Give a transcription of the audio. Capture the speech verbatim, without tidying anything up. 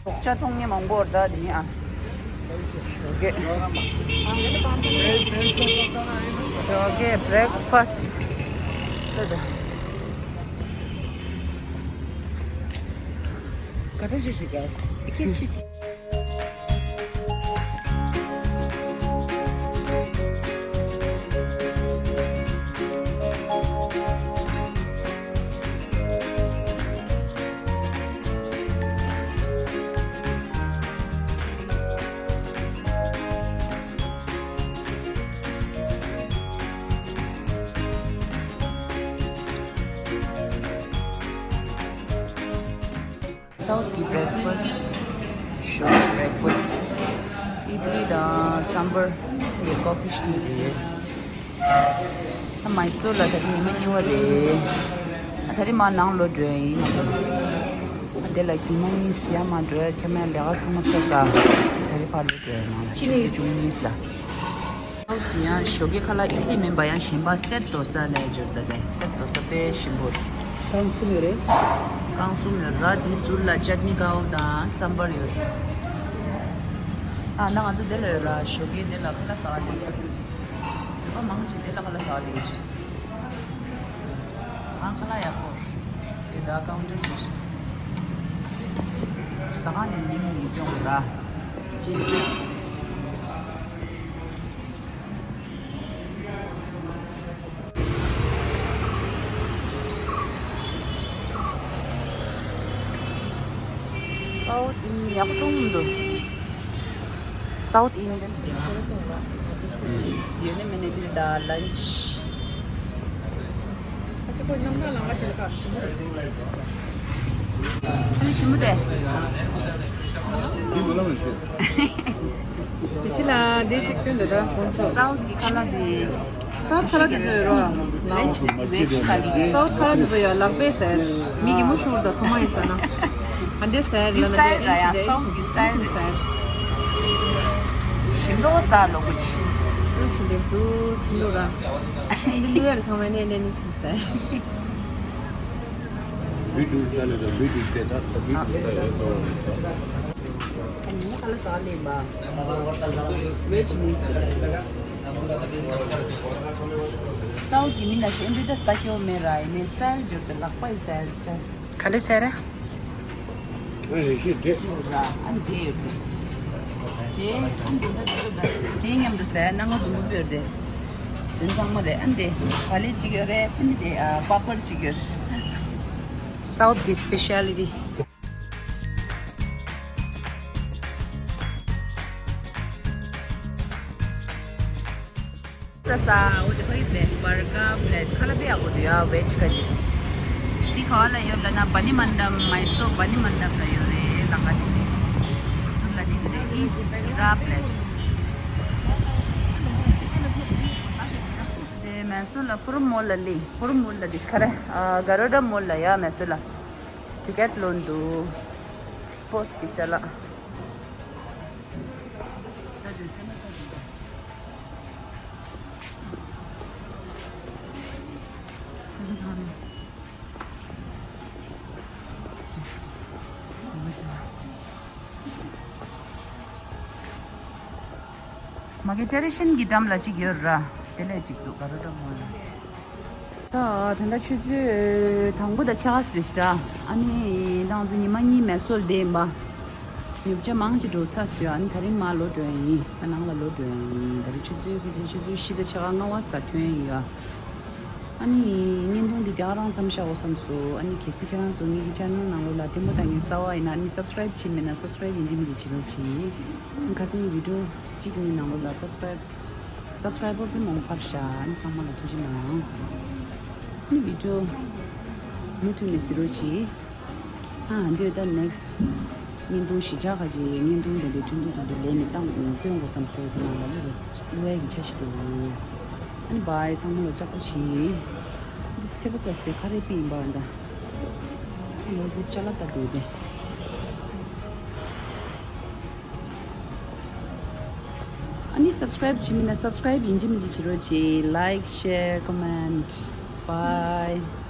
ཞོགས་ཇ་འཐུང་མཁན་མང་པོ་རེད་ད་དེ་ནི་ཨ། ཞོགས་ཀས། ཞོགས་ཀས་བྷི་རེག་ཕ་སི་ཊི། ག་ད་ཞུ་ཞིག་ག་ཁྱེད་ཤི་སི། སའུ་ཐི་གི་བྷི་རེག་ཕ་སི་ཊི། ཞོགས་ཀའི་བྷི་རེག་ཕ་སི་ཊི། ཨི་ཌི་ལི་དང་སམ་བར། ངས་ཀོ་ཕི་བཞེས་ནས་རེད། ད་མའི་སོར་ལ་ད་རིང་ཉི་མ་གཉིས་པ་རེད། ད་རིང་མར་ནང་ལོག་འགྲོ་ཡ་ཡིན་ང་ཚོ། ད་དེ་ལ་རྒྱུ་མ་གཉིས་ཟེར་ཡ་མ་འགྲོ་ཡ། ཁྱོད་མའི་ལས་ཀ་ཚང་མ་ཚར་ས། ད་རིང་ཕར་ལོག་འགྲོ་ཡ་ནང་ལ་ཆུ་ཚོད་བཅུ་གཉིས་ལ། ཡང་ཞོགས་ཀའི་ཁ་ལག་ཨི་ཌི་ལི་མིན་པ་ཡང་གཞན་པ་སེར་དོ་ས་ལས་འབྱོར་ད་དེ། སེར་དོ་ས་དཔེ་ཞིམ་པོ་རེད། རྐང་གསུམ་ཡོད་རེད། རྐང་གསུམ་ཡོད་ར། དེ་ཟུར་ལ་ཅད་ནི་ཀའོ་དང་སམ་བར་ཡོད་རེད། ཨ་ན་ང་ཚོ་དེ་ལ་ཡོད་ར། ཞོགས་ཀའི་དེ་ལ་ཁ་ལག་ཟ་ག་དེ་རེད། བོད་པ་མང་ཆེ་དེ་ལ་ཁ་ལག་ཟ་ག་ལས་ཟ་ཁང་ཁ་ལག་ཡག་པོ་རེད། དེ་ད་ཀའུན་ཊར་དེ་ཟ་ཁང་ནས་མིང་མི་སྐྱོང་ར། South Indian ཡག་པོ་འདུག South Indian ཡོད་ནི་མེད་ནི་དེ་ད་lunch། ཨ་ནི་ཞིམ་པོ་དེ། འདི་མ་ལ་མ་ཤེས། དེ་ཕྱི་ལ་འདི་གཅིག་སྟོན་འདི་ད་དགོངས་ཆོག South གི་ཁ་ལག་དེ། South ཁ་ལག་དེ་ཚོ་ཡོད་རོ། Veg veg curry། South ཁ་ལག་དེ་ཚོ་ཡོད་ལག་པས་ཟེར། མི་གི་མུ་ཤུར་དང་ཐོག་མ་ཡིན་ས་ན། ཨ་འདྲས་ཟེར་འདི་ལ་ན་style འདྲ་ཡ། South གི་style ཟེར། ཞིམ་པོ་ཟ་ལོ་གུ་ཆི། ལུ་ཞིམ་པོ་འདུག་ཞིམ་པོ་ར། འདི་ལུ་ཡར་ཚང་མ་ནས་ནས་ནས་ཆིམ་ཟེར། བི་ཌུ་ས་ལེ་དང་བི་ཌུ་ཏེ་ད་ཚ་བི་ཌུ་ས་ཡོད་དོ། ཉི་མ་ཁ་ལག་ཟ་ལེ་བ། Veg meals། South གི་མི་ན་ཤེས་འདི་ད་ས་ཀྱོ་མེ་ར་ཡིན་ནི་style འགྱུར་ཏེ་ལག་པ་ཡི་ཟ་ཡ་style། ག་འདྲ་ཟེར། ཨ་ནི་འདྲེ་ཡོད་རེད། འདྲེ་ཨ་ནི་འདྲེ་འདྲ་འདྲ་འདྲ་འདྲེ་མཉམ་དུ་ཟས་སྣང་ངོ་འཛུམ་པོ་ཡོད་རེད། དེ་ཚང་མ་རེད། ཨ་ནི་དེ་བ་ལེ་གཅིག་ཡོད་རེད། ཨ་ནི་དེ་ཨ་པ་པར་གཅིག་ཡོད་རེད། South གི་speciality། ས་ས་འོ་དེ་ཕ་གི་དེ་བར་ག་པླེ་ཊི་ཁ་ལག་དཔེ་ཡག་པོ་འདུག་ཡ། Veg curry། འདི་ག་བ་ལ་ཡོད་ལབ་ན་བ་ནི་མན་ཌམ། མའི་སོར་བ་ནི་མན་ཌམ་ལ་ཡོད་རེད། ལ་ཁ་དེ་ཟུར་ལ་དེ་དེ་ཨིས་ར་པླེ་ཊི། དེ་མའི་སོར་ལ་ཕུ་རུམ་མོལ་ལ་ལི། ཕུ་རུམ་མོལ་ལ་དེ་ཁ་རེ་ག་རོ་ཌ་མོལ་ལ་ཡ། མའི་སོར་ལ་ཊི་ཀེ་ཊི་ལོན་འདུག Sports གི་ཅ་ལག་མ་གི་ཊེ་རེ་ཤན་གྱི་འགྲམ་ལ་གཅིག་ཡོད་ར། དེ་ལས་གཅིག་འདུག་ག་རོ་ཌ་མོལ་ལ། ད་ད་ལྟ་ཆུ་ཚོད་དང་པོ་དང་ཕྱེད་ཀ་ཟིན་ཤག་ཨ་ནི་ང་ཚོ་ཉི་མ་གཉིས་མའི་སོར་བསྡད་ཡིན་པ། ཉོ་ཆ་མང་ཞིག་འགྲོ་ཚར་སོང་། ཨ་ནི་ད་རིང་མར་ལོག་འགྲོ་ཡ་ཡིན། ཨ་ནང་ལ་ལོག་འགྲོ་ཡ་ཡིན། ད་རིང་ཆུ་ཚོད་ཕལ་ཆེར་ཆུ་ཚོད་བཞི་དང་ཕྱེད་ཀ་ལྔ་པ་ཙམ་ཐོན་ཡ་ཡོད། ཨ་ནི་བརྙན་ཐུང་འདི་རྒྱག་རང་མཚམས་བཞག་དགོས་བསམ་སོང་། ཨ་ནི་གལ་སྲིད་ཁྱེད་རང་ཚོ་ངེད་ཀྱི་ཆེ་ནལ་ནང་ལོགས་ལ་ལྟད་མོ་ལྟ་མཁན་གསར་པ་ཡིན་ན། ཨ་ནི་སབ་སི་ཀ་རེབ་བྱས་མེད་ན་སབ་སི་ཀ་རེབ་ཡིན་གཅིག་མིན་གཅིག་བྱེད་རོགས་གྱིས། ཨ་ནི་ཁ་སང་གི་བི་ཌིའོ་གཅིག་གཉིས་ནང་ལོགས་ལ་སབ་སི་ཀ་རེབ། སབ་སི་ཀ་རའི་བར་དཔེ་མང་པོ་ཕབ་ཤག་ཨ་ནི་ཚང་མ་ལ་ཐུགས་རྗེ་གནང་། ཨ་ནི་བི་ཌིའོ་མུ་མཐུད་ནས་གཟིགས་རོགས་གྱིས། ཨ་འདི་ད་ནེག་སི་ཊི་བརྙན་ཐུང་གཞིས་ཆགས་ཁ་ཅིག་བརྙན་ཐུང་དེ་འདྲའི་ཐུང་ཐུང་ཐུང་ཐུང་ལེན་ནས་བཏང་སྟོན་དགོས་བསམ་སོང་། དེ་ནང་ལ་བླུགས་བླུགས་ཡ་གི་འཆར་གཞི་འདུག་ཨ་ནི་བྷའི་ཚང་མ་ལ་ལྕགས་པོ་བྱིས། འདི་ཚེ་པ་ཚ་སྟེ་ཁ་རེ་པི་ཡིན་པ་འདྲ། ཨ་ནི་འདི་ཅ་ལག་ལྟ་འདུག་སྟེ། ཨ་ནི་སབ་སི་ཀ་རའིབ་བྱེད་མིན་ན་སབ་སི་ཀ་རའིབ་ཡིན་གཅིག་མིན་གཅིག་བྱེད་རོགས་གྱིས། Like, share, comment. Bye.